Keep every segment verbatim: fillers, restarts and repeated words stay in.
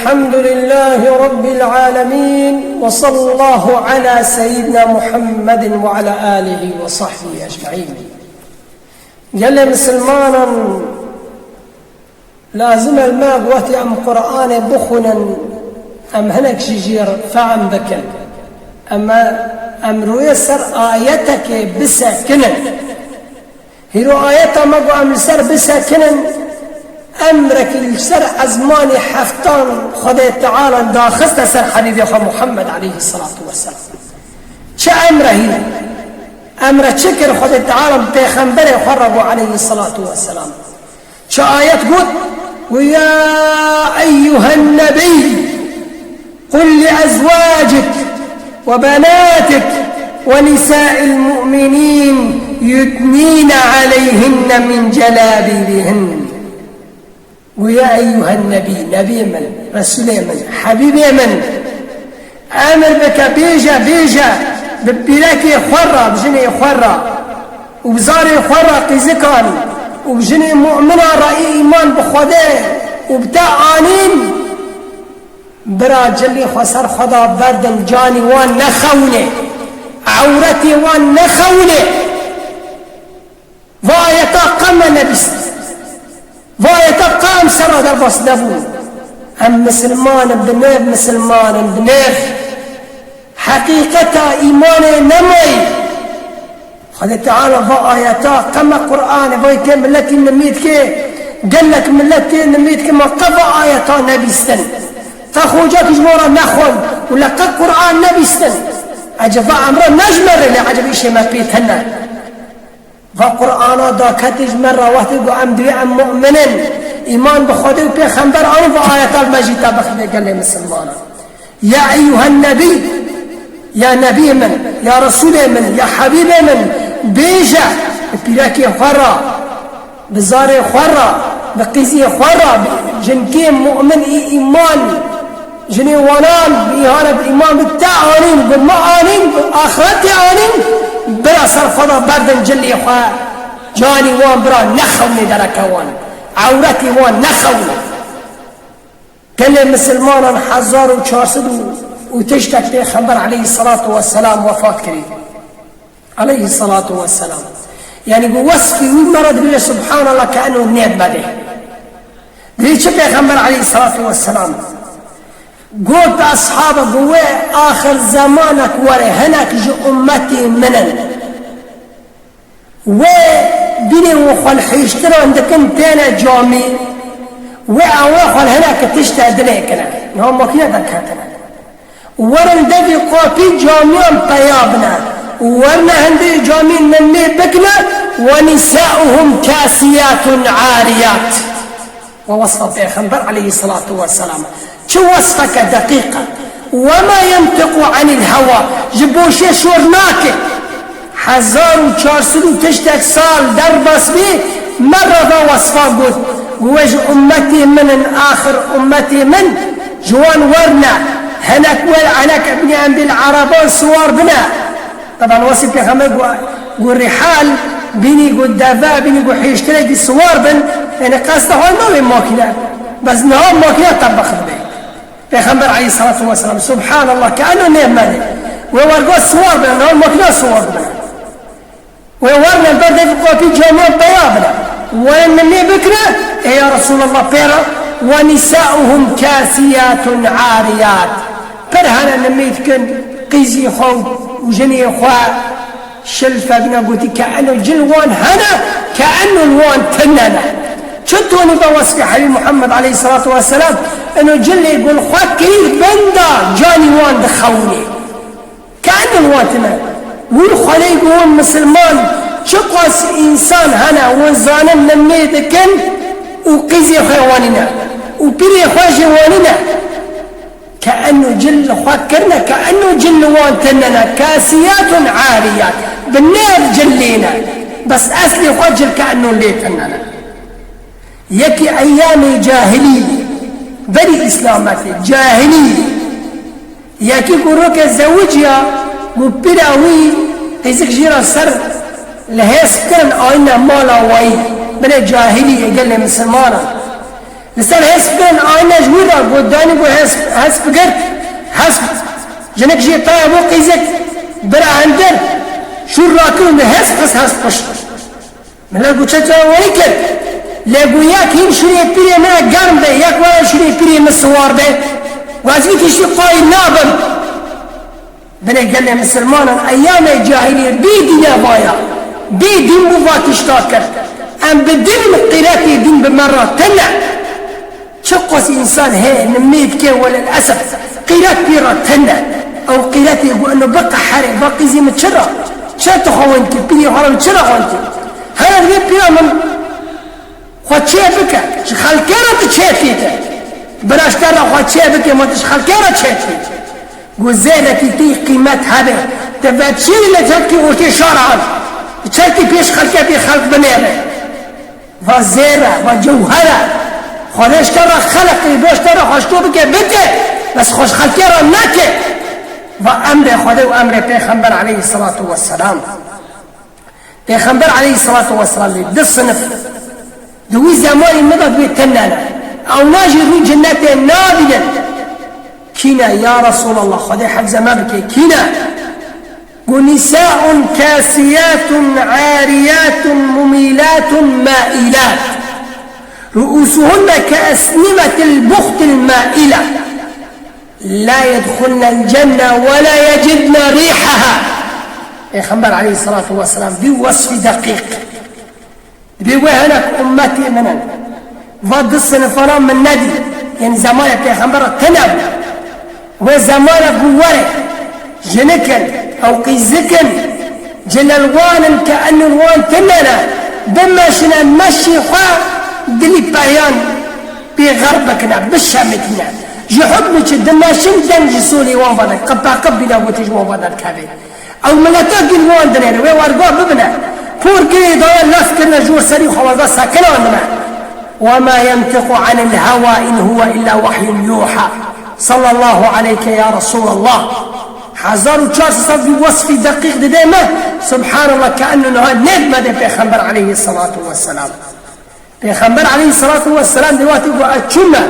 الحمد لله رب العالمين، وصلى الله على سيدنا محمد وعلى آله وصحبه أجمعين. Gelê misilmanan, lazim e me wextê em Qur'anê bixwînin, em hinek jî jê fehm bikin. Em, em rûyê ser ayetekê bisekinin. Hîro ayeta me got em li ser bisekinin, emrekî li ser ezmanê heftan Xwedê Teala daxiste ser Hebîbê xwe Muhammed aleyhisselatu vesselam. Çi emre hî? Emre çi kir Xwedê Teala bi pêxemberê xwe re got aleyhisselatu vesselam? Çi ayet got? Got, "Ya eyyuhen nebiyy, qul li ezwacik ve banatik ve nisa'il mu'minin yudnine aleyhinne min celabibihin." Got, "Ya eyyuhen nebî, nebî min, Resûlê min, Hebîbê min, emir bike, bêje, bêje, bi pîrekê xwe re, bi jinê xwe re û bi zarê xwe re qîzikan û bi jinê mu'mina re î îman bi Xwedê û bi te anîn, bira cilî xwe ser xwe da berdin, canî wan nexewine, ewretê wan nexewine." Va ayeta qe me nebîst. Va ayeta qe em ser re derbas nebûn. Em misilman in, bi nêv misilman in, bi nêv heqîqeta îmanê nemayî. Xwedê Teala va ayeta qe me Qur'anê, va yê tê miletî nimî dike, gelek milet tê nimî dike, ma qe va ayeta nebîstin. Qe xocek ji bo re nexwend û le qe Qur'an nebîstin. Eceba emre ne ji me re, lê eceba îşê me pê tune. Va Qur'ana daketê ji me re wextê got em divê em mu'min in, îman bi Xwedê û pêxember anî, va ayeta li me jî te bixîne gelê misilmanan. Ya eyyuhen nebî, ya nebî min, ya Resûlê min, ya Hebîbê min, bêje bi pîrekê xwe re, bi zarê xwe re, bi qîzê xwe re, bi jinkê mu'min î îman, jinê wanan, bi îhane, bi îman, bi te anîn, bi me anîn, bi axretê anîn, bira ser xwe de berdin cilê xwe, canî wan bira nexewne dereke wan, ewretê wan nexewne. Gelê misilmanan hezar û çar sed û tiştek pêxember aleyhisselatu vesselam wefat kirî. Aleyhisselatu vesselam. Yanî ku wesfî wî me re dibêje, Subhanallah, ke eno nêd me de. Divê çi pêxember aleyhisselatu vesselam got bi eshaba, got, wê axir zemanek were, hinek ji ummetê min in. Wê bînê û xwe li hêştiran dikin têne camî, wê ew ê xwe li hineke tişte dinê kine. Niha makîne derketine. Werin devî qapî camiyan peya bine. Werine hindê camî nimê bikine, "Ve nisauhum kasiyatun ariyat." Ve wesfa Pêxember aleyhisselatu vesselam. Çi wesfeke deqîq e. "Ve ma yentiqu anil hewa." Ji boşê şor nake. Hezar û çar sed û tiştek sal derbas bî, me re va wesfa got. Got, wê ji ummetê min in, axir ummetê min ji wan werne. Hinek wer, hinek ibnî em bî li ereban siwar bine. Teban wesî pêxember got, got rihal, bînî got deve, bînî got hêştirekî siwar bin. Yanî qesta xwe ne wê makîne. Bes niha makîne tebex dibe. Pêxember aleyhisselatu vesselam, Subhanallah, ke eno nêv me de. Wê wergo siwar bine, niha makîne siwar bine. Wê werine ber devî qapî camiyan peya bine. Wê nimê bikine, ê ya Resulallah pê re, "Ve nisauhum kasiyatun ariyat." Pir hene nimê dikin, qîzî xwe û jinê xwe şilfe bine, gotî, "Ke eno cil wan hene, ke eno li wan tune ne." Çi tonî be wesfê Hebîb Muhammed aleyhisselatu vesselam, eno cilê gul xwe kirî bin da canî wan dixewinê. Ke eno li wan tune. Wî xwelê got misilman, çiqas însan hene, wan zanin nimê dikin û qîzê xwe wanî ne. Û pîrê xwe jî wanî ne. Ke eno cil li xwe kirine, ke eno cil li wan tune ne. Kasiyatun ariyat. Bi nêv cil lê ne. Bes eslê xwe cil ke eno lê tune ne. Yekî eyamê cahilî, berî îslametê, cahilî, yekî ku roke zewiciya, ku pîra wî qîzik jî re ser li hêz kirin, ayine mala wayî, binê cahilî yê gelê misilmanan. Li ser hesp kirin, ayine ji wî re got, danî got, hesp, hesp girt, hesp, jinik jê taya bû qîzik, bira hundir, şûr rakir û hesp xist, hesp kuşt. Min got, çi çawa werî kir? Lê got, yek hîn şûrê pîrê min re germ be, yek were şûrê pîrê min siwar be. Got, ez vî tiştî qayîl nabim. Binê gelê misilmanan, eyamê cahiliyê bê dîne vaya, bê dîn bû va tişta kir. Em bi dîn, qîretê dîn bi me re tune. Çiqas însan heye nimê dike, welel esef, qîret pê re tune. Ew qîretê got, ino biqeherê, va qîzê min çi ra? Çi tu xwe wend kir? Pîrê xwe re min çi ra wend kir? Here divê pîra min xwe çê bike, ji xelkê re tu çê tîte. Bira ji te re xwe çê bike, ma tu ji xelkê re çê tîte. Got, zêrekî tê qîmet hebe. Te ve çî li çelkî ortê şara an. Çelkî pêş xelkê bê xelk binêre. Va zêre, va cewhere. Xwedê ji te re xeleqî, bê ji te re xwe ji to bike, bike. Bes xwe ji xelkê re neke. Va emrê Xwedê û emrê Pêxember aleyhisselatu vesselam. Pêxember aleyhisselatu vesselam bê du sinif di wî zemanî min de divê tune ne. Ewna jî rû cinnetê nabînin. Kî ne ya Resûlallah? Xwedê hefze me bike. Kî ne? Got, نساء كاسيات عاريات مميلات مائلات رؤوسهن كأسنمة البخت المائلة. لا يدخلن الجنة ولا يجدن ريحها. Pêxember aleyhisselatu vesselam vî wesfî deqîq. Dibê wê hinek ummetê min in. Va du sinifana min nedî. Yanî zemanê Pêxember re tune bû. Wê zemanek bû were. Jinik in, ew qîzik in. Cilel wan in ke enûn wan tune ne. Bimeşine meşî xwe dilî peyan pê xerb bikine, bişemitîne. Ji hukmî çi dimeşin deng ji solê wan ve de, qipeqip bîne gotî ji wan ve derkeve. Ew mileta gil wan dinêre, wê werga bibine. Por girê daye lef kirine ji wir serî xwe werga sekinandine. وما ينطق عن الهوى إن هو إلا وحي يوحى. صلى الله عليك يا رسول الله. Hezar û çar sed wî wesfî deqîq dide me. Subhanallah, ke enû niha nêd me dê Pêxember aleyhisselatu vesselam. Pêxember aleyhisselatu vesselam di wextê got, ez çûme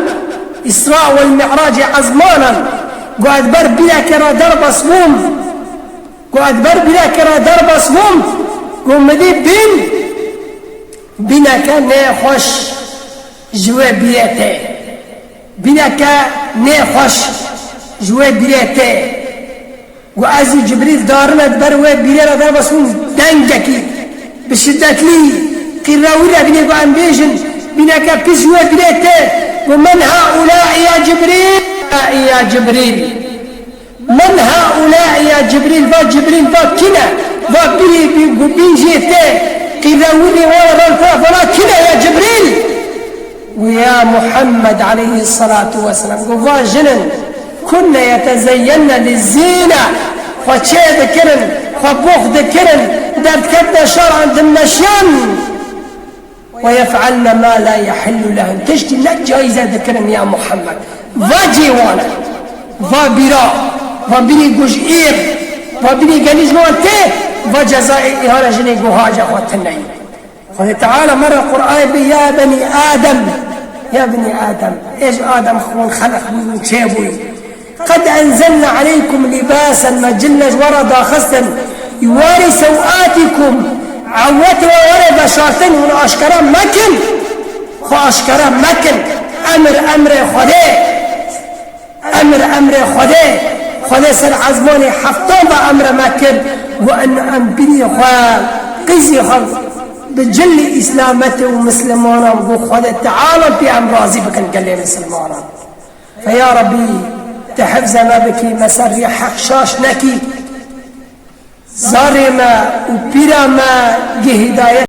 Îsra wel Mi'racê ezmanan, got, ez ber bînekê re derbas bûm. Got, ez ber bînekê re derbas bûm. Got, min dî bîn, bîneke nêxweş ji wê bîrê tê. Bîneke nêxweş ji wê bîrê tê. Got, ez û Cibrîl darine di ber wê bîrê re derbas bûn, dengekî bi şiddetlî qîrewîre bînê got, em bêjin, bîneke pîs ji wê bîrê tê. Got, من هؤلاء يا جبريل؟ يا جبريل. من هؤلاء يا جبريل؟ Va Cibrîl, va kî ne? Va bîrê bî-, got, bîn jê tê. Qîrewîrê wan re ran tera, va kî ne ya Cibrîl? Got, ya Muhammed aleyhisselatu vesselam, got, va jin in, كن يتزين للزينة, xwe çê dikirin, xwe box dikirin, derdketine şaran dimeşiyan. ويفعلن ما لا يحل لهن, tiştî ne caize dikirin ya Muhammed. Va cê wan e, va bîra, va bîrê got ji êr, va bîrê gelî ji wan tê, va cezayê îhane jinê got haca xwe tune ye. Xwedê Teala me re Qur'anê bê, ya benî Adem, ya benî Adem, ê ji Adem xwin xeleq bûyî û çêbûyî. قد أنزلنا عليكم لباسا, me cile ji we re daxistin, يواري سوآتكم, ewretê we were veşartin, hûn aşkera mekin, xwe aşkera mekin, emir emrê Xwedê. Emir emrê Xwedê, Xwedê ser ezmanê heftan ve emre me kir, got, em, em bîrê xwe, qîzê xwe bi cilî îslametê û mislimanan, got, Xwedê Teala pê em razî bikin gelê mislimanan. Fe ya Rebbî, tu hifze me bikî, me ser rê heq şaş nekî. Zarê me û pîra me gi hîdayet